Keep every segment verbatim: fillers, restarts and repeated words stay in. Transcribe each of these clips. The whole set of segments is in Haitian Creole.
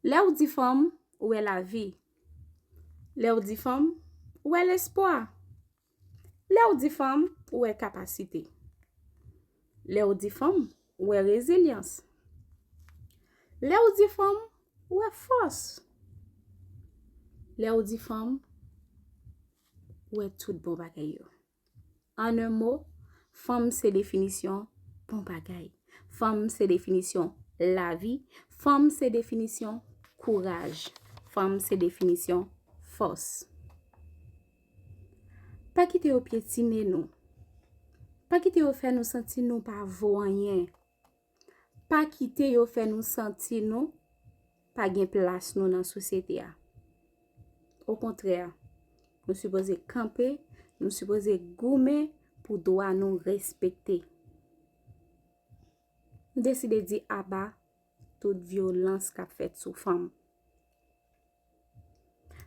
Lè w di fanm, ou wè lavi. Lè w di fanm, ou wè lespwa. Lè w di fanm, ou wè kapasite. Lè w di fanm, ou wè rezilyans. Lè w di fanm, ou wè fòs. Lè w di fanm, ou wè tout bon bagay yo. An en mo, fanm se definisyon bon bagay. Fanm se definisyon lavi. Fanm se definisyon kouraj. Fanm se definisyon fòs. Pa kite yo pyetine nou. Pa kite yo fè nou santi nou pa vo anyen. Pa kite yo fè nou santi nou pa gen plas nou nan sosyete a. Okontrè, nou sipoze kanpe, nou sipoze goumen pou dwa nou respekte. M deside di aba tout vyolans k ap fèt sou fanm.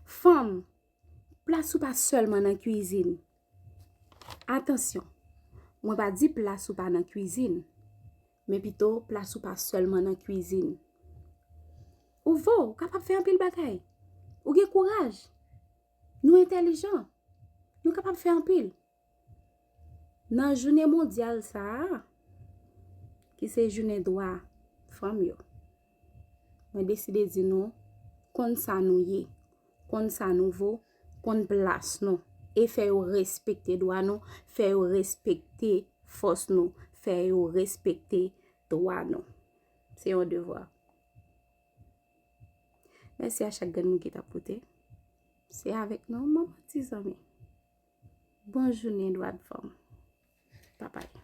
Fanm, plas ou pa sèlman nan kwizin. Atansyon, mwen pa di plas ou pa nan kwizin, men pito plas ou pa sèlman nan kwizin. Ou vo, ou kapab fè anpil bagay. Ou gen kouraj. Nou entèlijan. Nou kapab fè anpil. Nan jounen mondyal sa a, ki se jounen dwa fanm yo, mwen deside di nou, konn sa nou ye, konn sa nou vo, konn plas nou, e fè yo respekte dwa nou, fè yo respekte fòs nou, fè yo respekte dwa nou. Se yon devwa. Mèsi a chak grenn moun ki t ap koute. Se avèk nou, manman ti zanmi. Bon jounen dwa fanm. Papay.